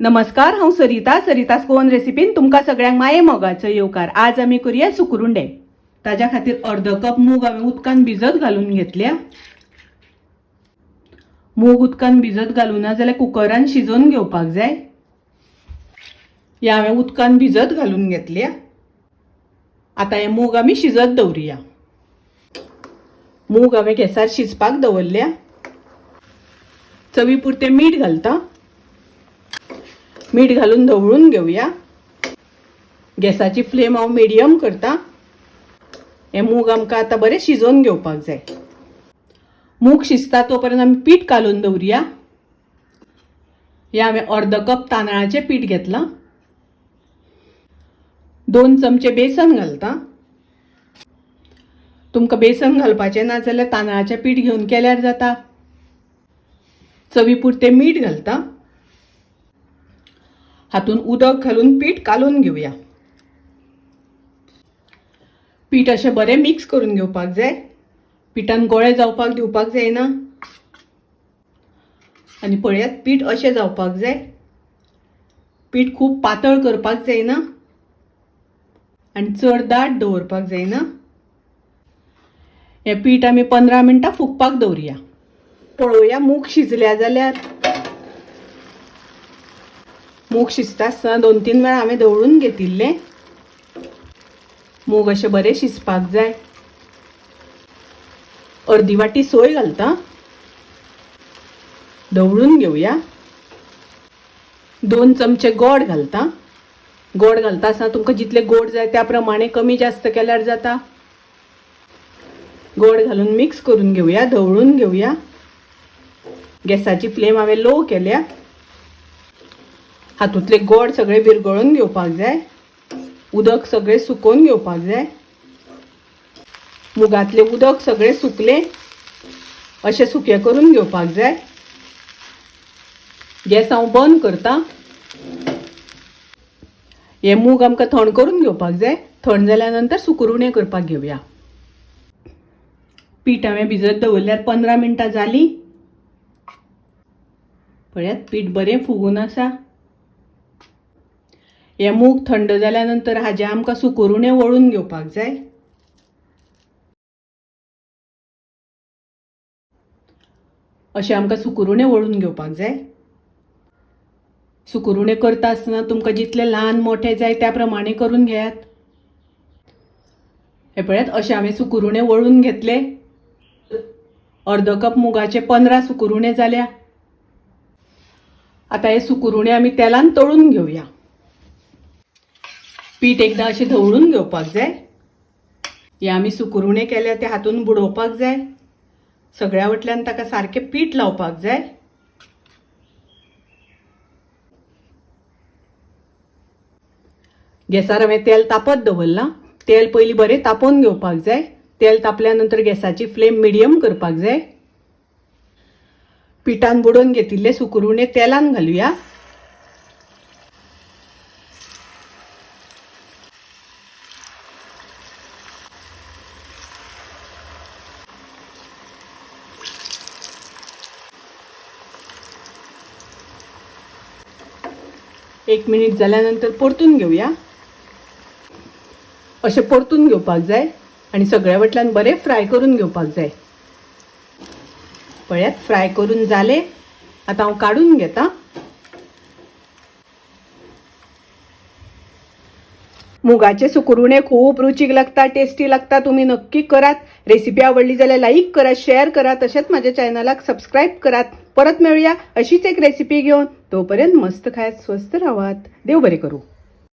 नमस्कार, हांव सरिता. सरितास गोवन रेसिपीन तुमकां सगळ्यांक माये मोगाचो येवकार. आज आमी करूया सुकुरुंडे. ताज्या खातीर अर्द कप मूग हांवें उदकान भिजत घालून घेतल्या. मूग उदकान भिजत घालूना जाल्यार कुकरान शिजोवन घेवपाक जाय. हे हांवें उदकान भिजत घालून घेतल्या. आतां हे मूग आमी शिजत दवरुया. मूग हांवें गॅसार शिजपाक दवरल्या. चवी पुरतें मीठ घालता. मीठ घालून धवळून घेवया. गॅसाची फ्लेम हांव मिडियम करता. हे मूग आमकां आतां बरें शिजोवन घेवपाक जाय. मूग शिजता तोपर्यंत आमी पीठ कालोवन दवरुया. हे हांवें अर्द कप तांदळाचें पीठ घेतलां. 2 चमचे बेसन घालता. तुमकां बेसन घालपाचें ना जाल्यार तांदळाचें पीठ घेवन केल्यार जाता. चवी पुरतें मीठ घालता. हातून उदक घालून पीठ कालोवन घेवया. पीठ अशें बरें मिक्स करून घेवपाक जाय. पिठान गोळे जावपाक दिवपाक जायना. आनी पळयात, पीठ अशें जावपाक जाय. पीठ खूब पातळ करपाक जायना आनी चड दाट दवरपाक जायना. हें पीठ आमी 15 मिनटां फुगपाक दवरुया. पळोवया मूग शिजल्या जाल्यार. मूग शिजता आसतना 2-3 वेळा हांवें धवळून घेतिल्लें. मूग अशें बरें शिजपाक जाय. अर्दी वाटी सोय घालता. धवळून घेवया. 2 चमचे गोड घालता. गोड घालता आसतना तुमकां जितले गोड जाय त्या प्रमाणे कमी जास्त केल्यार जाता. गोड घालून मिक्स करून घेवया, धवळून घेवया. गॅसाची फ्लेम हांवें लो केल्या. हातूंतले गोड सगळे विरगळून घेवपाक जाय. उदक सगळें सुकोवन घेवपाक जाय. मुगांतलें उदक सगळें सुकलें, अशें सुकें करून घेवपाक जाय. गॅस हांव बंद करता. हे मूग आमकां थंड करून घेवपाक जाय. थंड जाल्या नंतर सुकुरुणे करपाक घेवया. पीठ हांवें भिजत दवरल्यार 15 मिनटां जालीं. पळयात, पीठ बरें फुगून आसा. हे मूग थंड जाल्या नंतर हाजे आमकां सुकुरुणे वळून घेवपाक जाय. अशें आमकां सुकुरुणे वळून घेवपाक जाय. सुकुरुणे करता आसतना तुमकां जितले ल्हान मोठे जाय त्या प्रमाणे करून घेयात. हे पळयात, अशें हांवें सुकुरुणे वळून घेतले. अर्द कप मुगाचे 15 सुकुरुणे जाल्या. आतां हे सुकुरुणे आमी तेलान तळून घेवया. पीठ एकदां अशें धवळून घेवपाक जाय. हे आमी सुकुरुणे केल्या ते हातून बुडोवपाक जाय. सगळ्या वटल्यान ताका सारकें पीठ लावपाक जाय. गॅसार हांवें तेल तापत दवरलां. तेल पयलीं बरें तापोवन घेवपाक जाय. तेल तापल्या नंतर गॅसाची फ्लेम मिडियम करपाक जाय. पिठान बुडोवन घेतिल्ले सुकुरुणे तेलान घालुया. एक मिनीट जाल्या नंतर परतून घेवया. अशें परतून घेवपाक जाय आनी सगळ्या वटल्यान बरें फ्राय करून घेवपाक जाय. पळयात, फ्राय करून जाले. आतां हांव काडून घेता. मुगाचे सुकुरुणे खूब रुचीक लागता, टेस्टी लागता. तुमी नक्की करात. रेसिपी आवडली जाल्यार लाईक करा, शेअर करा, तशेंच माझ्या चॅनलाक सबस्क्राईब करात. परत मेळूया अशीच एक रेसिपी घेवन. तोपर्यंत मस्त खायात, स्वस्थ रावात. देव बरें करूं.